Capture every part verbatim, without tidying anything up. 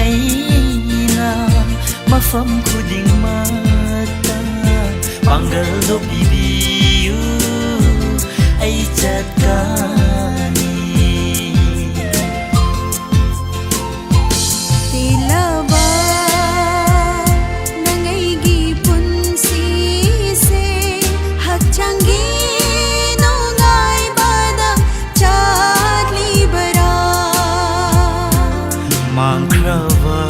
ꯑꯩꯅ ꯃꯐꯝ ꯈꯨꯗꯤꯡꯃꯛꯇ ꯄꯥꯡꯒꯜꯗꯣ ꯄꯤꯕꯤꯌꯨ, ꯑꯩ ꯆꯠꯀꯅꯤ꯫ ꯄꯦꯜꯂꯕ ꯅꯪ ꯑꯩꯒꯤ ꯄꯨꯟꯁꯤꯁꯦ ꯍꯛꯆꯥꯡꯒꯤ ꯅꯨꯡꯉꯥꯏꯕꯗ ꯆꯠꯂꯤꯕꯔꯥ? ꯃꯥꯡꯈ꯭ꯔꯕ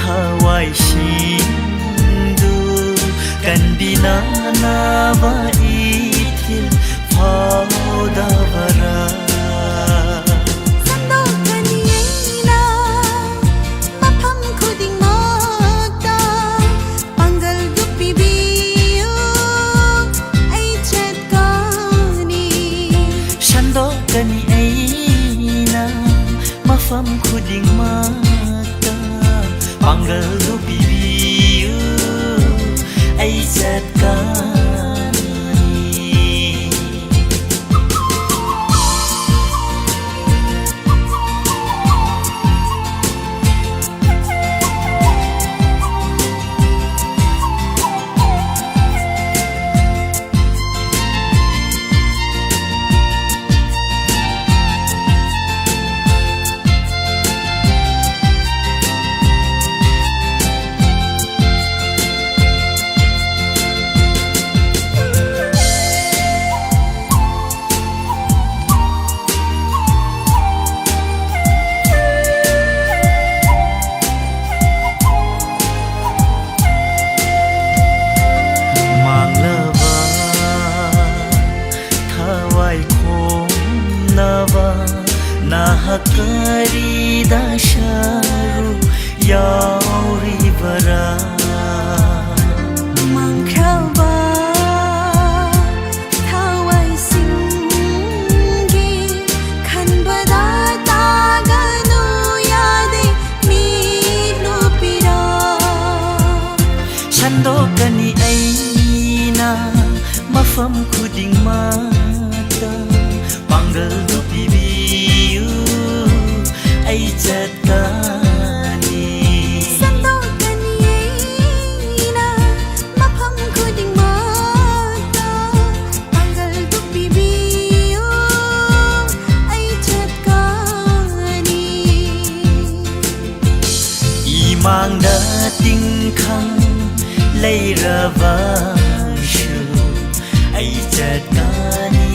ꯊꯋꯥꯏꯁꯤꯡꯗꯨ ꯀꯟꯕꯤꯅꯅꯕ ꯏꯊꯤꯜ ꯐꯥꯎꯗꯕꯔꯥ? ꯁꯟꯗꯣꯛꯀꯅꯤ ꯑꯩꯅ ꯃꯐꯝ ꯈꯨꯗꯤꯡꯃꯛꯇ ꯄꯥꯡꯒꯜꯗꯨ ꯄꯤꯕꯤꯌꯨ, ꯑꯩ ꯆꯠꯀꯅꯤ꯫ ꯁꯟꯗꯣꯛꯀꯅꯤ ꯑꯩꯅ ꯃꯐꯝ ꯈꯨꯗꯤꯡꯃꯛꯇ ꯄꯥꯡꯒꯜꯗꯨ ꯄꯤꯕꯤꯌꯨ, ꯑꯩ ꯆꯠꯀꯅꯤ꯫ ꯃꯥꯡꯂꯕ ꯊꯋꯥꯏ ꯈꯣꯝꯅꯕ ꯅꯍꯥꯛ ꯀꯔꯤꯗ ꯁꯔꯨꯛ ꯌꯥꯎꯔꯤꯕꯔꯥ? ꯃꯥꯡꯈ꯭ꯔꯕ ꯊꯋꯥꯏꯁꯤꯡꯒꯤ ꯈꯟꯕꯗ ꯇꯥꯒꯅꯨ ꯌꯥꯗꯦ ꯃꯤꯠꯂꯨ ꯄꯤꯔꯥ꯫ ꯁꯟꯗꯣꯛꯀꯅꯤ ꯑꯩꯅ ꯃꯐꯝ ꯈꯨꯗꯤꯡꯃꯛꯇ ꯄꯥꯡꯒꯜꯗꯨ ꯄꯤꯕꯤꯌꯨ, ꯑꯩ ꯆꯠ ꯃꯥꯡꯗ ꯇꯤꯡꯈꯪ ꯂꯩꯔꯕꯁꯨ ꯑꯩ ꯆꯠꯀꯅꯤ꯫